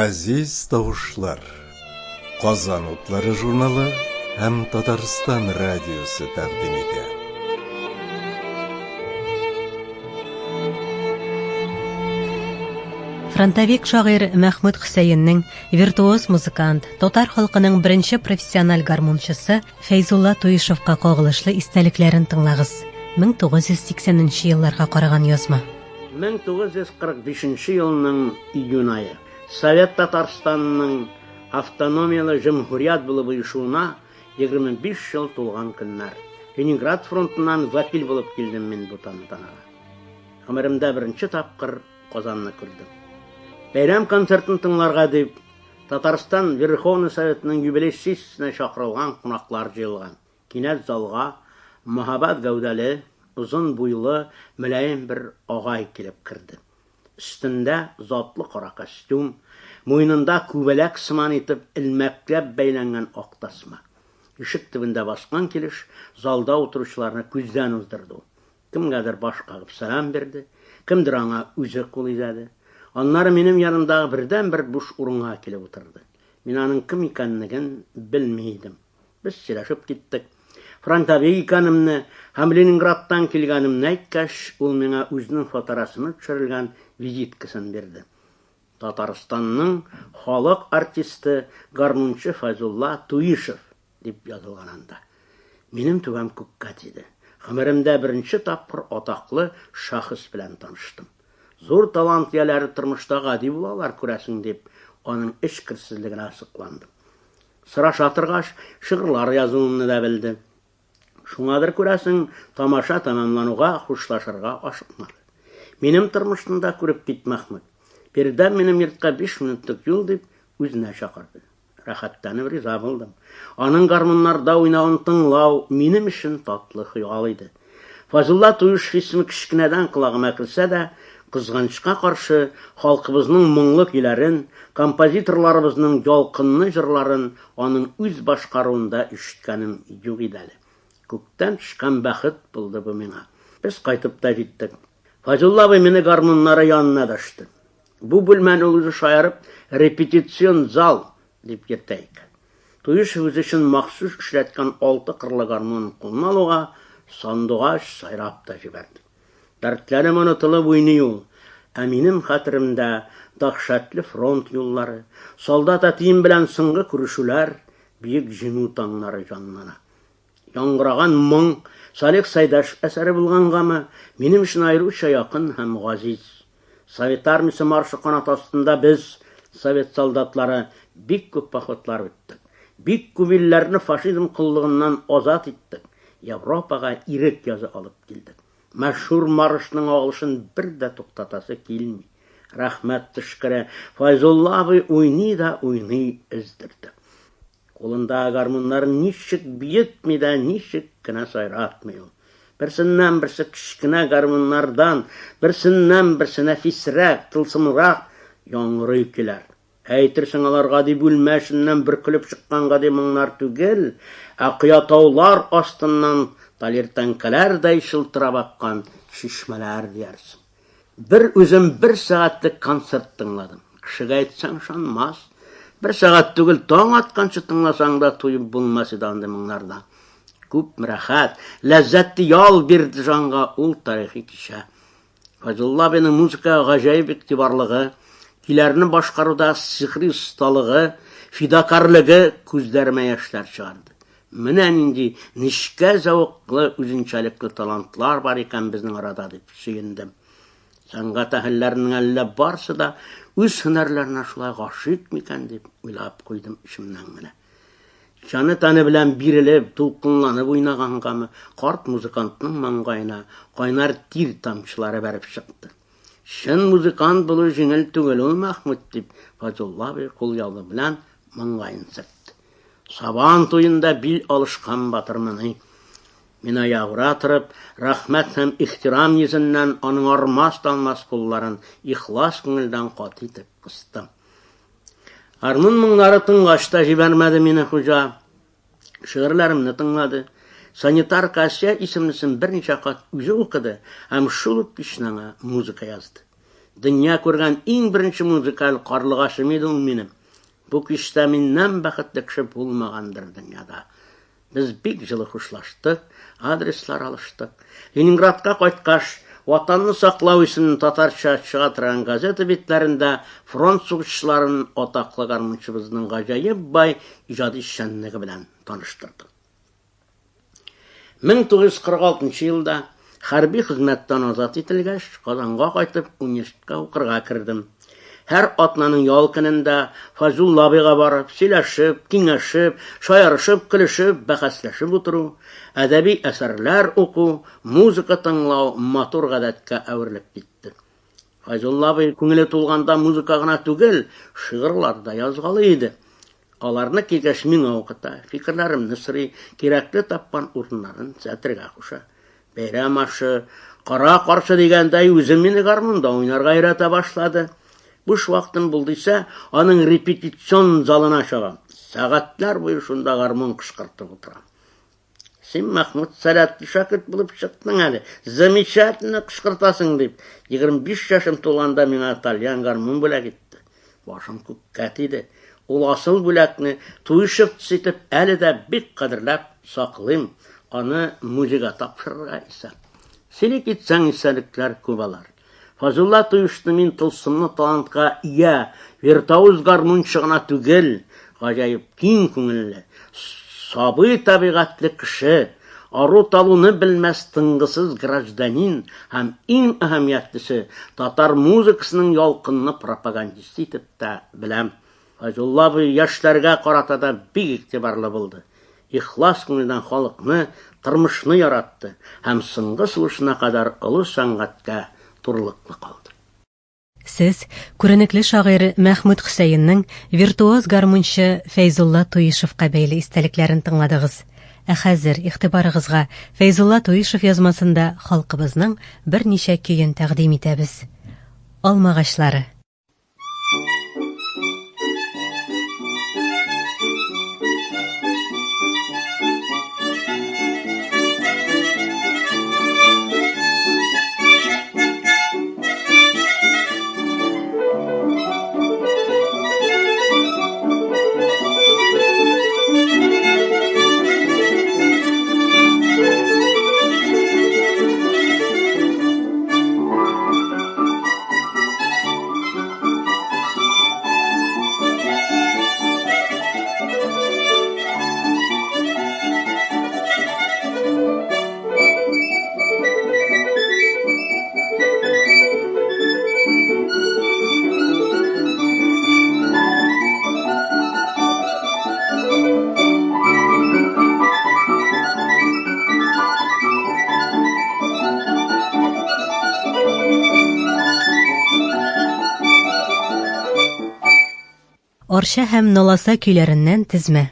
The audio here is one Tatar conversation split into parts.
Газиз тавышлар. Казан утлары журналы һәм Татарстан радиосы тәкъдим итә. Фронтовик шагыйрь Мәхмүт Хөсәеннең виртуоз музыкант, татар халкының беренче профессиональ гармунчысы Фәйзулла Туишевка кагылышлы истәлекләрен тыңлагыз. 1980 нче елларга караган язма. 1945 елның июнь ае. Совет Татарстанының автономияле җөмһүрият булып оешуына 25 ел тулган көннәр. Ленинград фронтыннан вәкил булып килдем мин бу тантанага. Гомеремдә беренче тапкыр Казанны күрдем. Бәйрәм концертын тыңларга дип, Татарстан Верховный Советының юбилей сессиясенә чакырылган кунаклар җыелган. Кинәт залга мәһабәт гәүдәле, озын буйлы, мөлаем бер агай килеп керде. Өстендә затлы кара костюм, муенында күбәләк сыман итеп элмәкләп бәйләнгән ак тасма. Ишек төбендә баскан килеш, залда утыручыларны күздән уздырды ул. Кемгәдер баш кагып сәлам бирде, кемдер аңа үзе кул изәде. Аннары минем янымдагы бердәнбер буш урынга килеп утырды. Мин аның кем икәнлеген белми идем. Без сөйләшеп киттек. Фронтовик икәнемне һәм Ленинградтан килгәнемне әйткәч, ул миңа үзенең фоторәсеме төшерелгән визиткасын бирде. Татарстанның халык артисты, гармунчы Фәйзулла Туишев дип язылган анда. Минем түбәм күккә тиде. Гомеремдә беренче тапкыр атаклы шәхес белән таныштым. Зур талант ияләре тормышта гади булалар, күрәсең, дип, аның эчкерсезлегенә сокландым. Сораша торгач, шигырьләр язуымны да белде. Шуңадыр, күрәсең, тамаша тәмамлануга хушлашырга ашыкмады. Минем тормышны да күреп кит, Мәхмүт. Биредән минем йортка биш минутлык юл, дип, үзенә чакырды. Рәхәтләнеп риза булдым. Аның гармуннарда уйнавын тыңлау минем өчен татлы хыял иде. Фазулла Туишев исеме кечкенәдән колагыма керсә дә, кызганычка каршы, халкыбызның моңлы көйләрен, композиторларыбызның ялкынлы җырларын аның үз башкаруында ишеткәнем юк иде әле. Күктән төшкән бәхет булды бу миңа. Без кайтып та җиттек. Фазулла абый мине гармуннары янына дәште. Бу бүлмәне ул үзе шаярып, репетицион зал дип йөртә икән. Туишев үзе өчен махсус эшләткән алты кырлы гармунын кулына алуга, сандугач сайрап та җибәрде. Дәртләнеп онытылып уйный ул. Ә минем хәтеремдә дәһшәтле фронт юллары, солдат әтием белән соңгы күрешүләр, бөек җиңү таңнары җанлана. Яңгыраган моң Салих Сәйдәшев әсәре булгангамы, минем өчен аеруча якын һәм газиз. Совет армиясе маршы канаты астында без, совет солдатлары, бик күп походлар үттек. Бик күп илләрне фашизм коллыгыннан азат иттек, Европага ирек язы алып килдек. Мәшһүр маршның агылышын бер дә туктатасы килми. Рәхмәт төшкере, Файзулла абый уйный да уйный өздерде. Кулындагы гармуннарын ничек биетми дә, ничек кенә сайратмый ул. Берсеннән-берсе кечкенә гармуннардан, берсеннән-берсе нәфисрәк, тылсымрак яңгырый көйләр. Әйтерсең, алар гади бүлмә эченнән бөркелеп чыккан гади моңнар түгел, ә кыя таулар астыннан талир тәңкәләрдәй чылтырап аккан чишмәләр диярсең. Бер үзем бер сәгатьлек концерт тыңладым. Кешегә әйтсәң, ышанмас. Бер сәгать түгел, таң атканчы тыңласаң да туеп булмас иде андый моңнардан. Күп рәхәт, ләззәтле ял бирде җанга ул тарихи кичә. Файзулла абыйның музыкага гаҗәеп игътибарлыгы, көйләрне башкаруда сихри осталыгы, фидакарьлеге күзләремә яшьләр чыгарды. Менә нинди нечкә зәвыклы, үзенчәлекле талантлар бар икән безнең арада дип сөендем. Сәнгать әһелләренең әллә барсы да үз һөнәрләренә шулай гашыйк микән дип уйлап куйдым эчемнән генә. Җаны тәне белән бирелеп, дулкынланып уйнагангамы, карт музыкантның маңгаена кайнар тир тамчылары бәреп чыкты. Чын музыкант булу җиңел түгел ул, Мәхмүт, дип Фазулла абый кулъяулыгы белән маңгаен сөртте. Сабан туенда бил алышкан батырмыни? Мин аягүрә торып, рәхмәт һәм ихтирам йөзеннән аның армас-талмас кулларын ихлас күңелдән каты итеп кыстым. Гармун моңнары тынгач та җибәрмәде мине хуҗа. Шигырьләремне тыңлады. Санитарка Ася исемлесен берничә кат үзе укыды һәм шул ук кичне аңа музыка язды. Дөнья күргән иң беренче музыкаль карлыгачым иде ул минем. Бу кичтә миннән бәхетле кеше булмагандыр дөньяда. Без бик җылы хушлаштык, адреслар алыштык. Ленинградка кайткач, Ватанны саклау исемле татарча чыга торган газета битләрендә фронт сугышчыларын атаклы гармунчыбызның гаҗәеп бай иҗади эшчәнлеге белән таныштырдым. 1946 елда хәрби хезмәттән азат ителгәч, Казанга кайтып, университетка укырга кердем. Һәр атнаның ял көнендә Фазулла абыйга барып, сөйләшеп, киңәшеп, шаярышып, көлешеп, бәхәсләшеп утыру, әдәби әсәрләр уку, музыка тыңлау матур гадәткә әверелеп китте. Файзулла абый күңеле тулганда музыка гына түгел, шигырьләр дә язгалый иде. Аларны килгәч миңа укыта, фикерләремне сорый, кирәкле тапкан урыннарын төзәтергә куша. Бәйрәм ашы, кара каршы дигәндәй, үзе мине гармунда уйнарга өйрәтә башлады. Буш вакытым булды исә, аның репетицион залына чабам. Сәгатьләр буе шунда гармун кычкыртып утырам. Син, Мәхмүт, сәләтле шәкерт булып чыктың әле. Замечательно кычкыртасың, дип, 25 яшем тулганда миңа тальян гармун бүләк итте. Башым күккә тиде. Ул асыл бүләкне Туишев төсе итеп әле дә бик кадерләп саклыйм. Аны музейга тапшырырга исәп. Сөйли китсәң, истәлекләр күп алар. Фазулла Туишны мин тылсымлы талантка ия виртуоз гармунчы гына түгел, гаҗәеп киң күңелле, сабый табигатьле кеше, ару-талуны белмәс тынгысыз гражданин һәм иң әһәмиятлесе, татар музыкасының ялкынлы пропагандисты итеп тә беләм. Фәйзулла абый яшьләргә карата да бик игътибарлы булды. Ихлас күңелдән халыкны, тормышны яратты һәм соңгы сулышына кадәр олы сәнгатькә турылыклы калды. Сез күренекле шагыйрь Мәхмүт Хөсәеннең виртуоз гармунчы Фәйзулла Туишевка бәйле истәлекләрен тыңладыгыз. Ә хәзер игътибарыгызга Фәйзулла Туишев язмасында халкыбызның берничә көен тәкъдим итәбез. Алмагачлары. Арча һәм Наласа көйләреннән тезмә.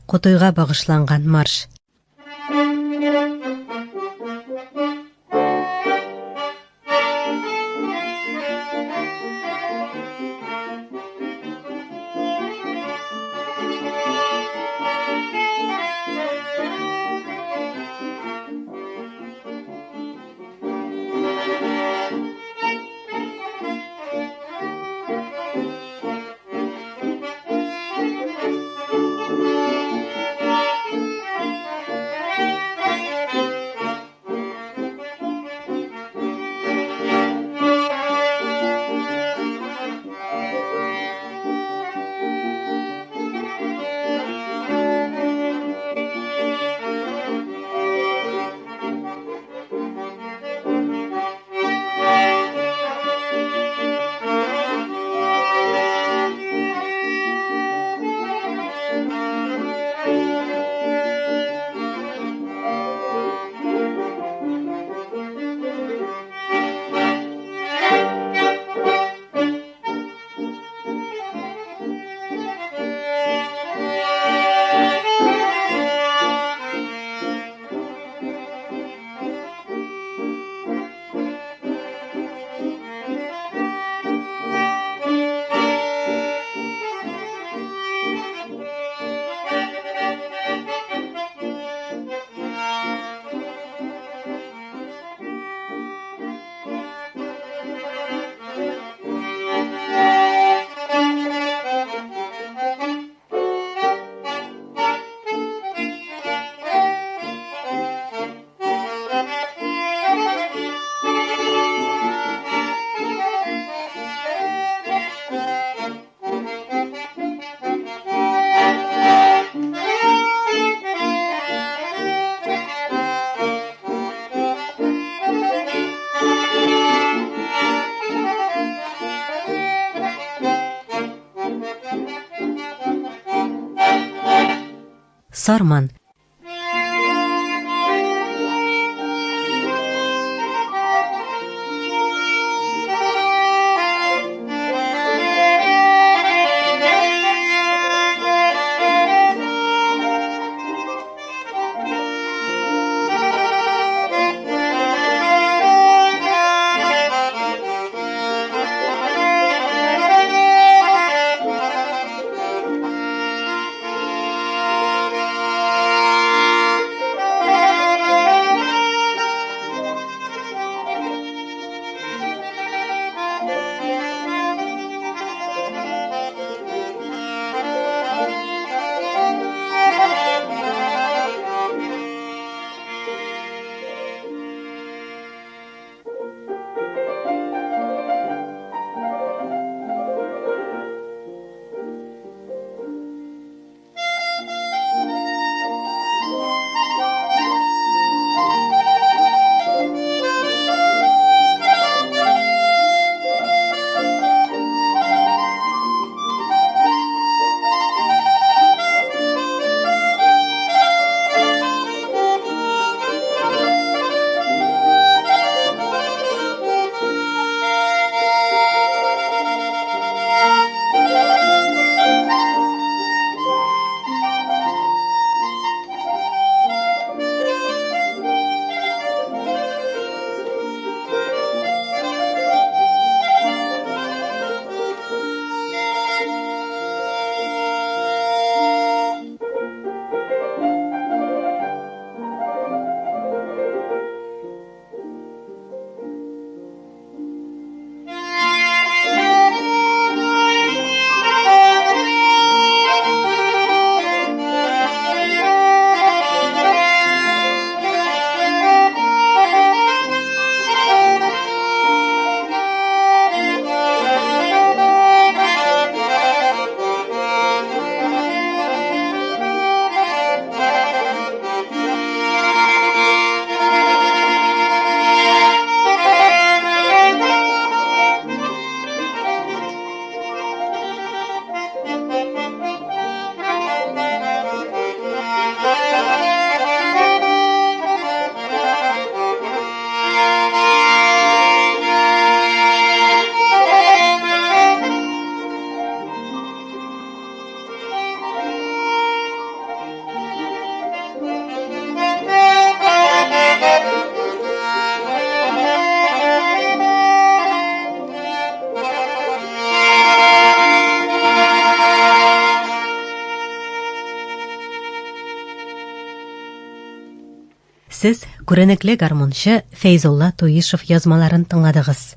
Кутуйга багышланган марш. Сарман. Сез күренекле гармунчы Фәйзулла Туишев язмаларын тыңладыгыз.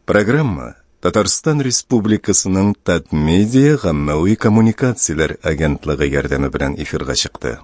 Программа Татарстан Республикасының Татмедиа гаммәви коммуникацияләр агентлыгы ярдәме белән эфирга чыкты.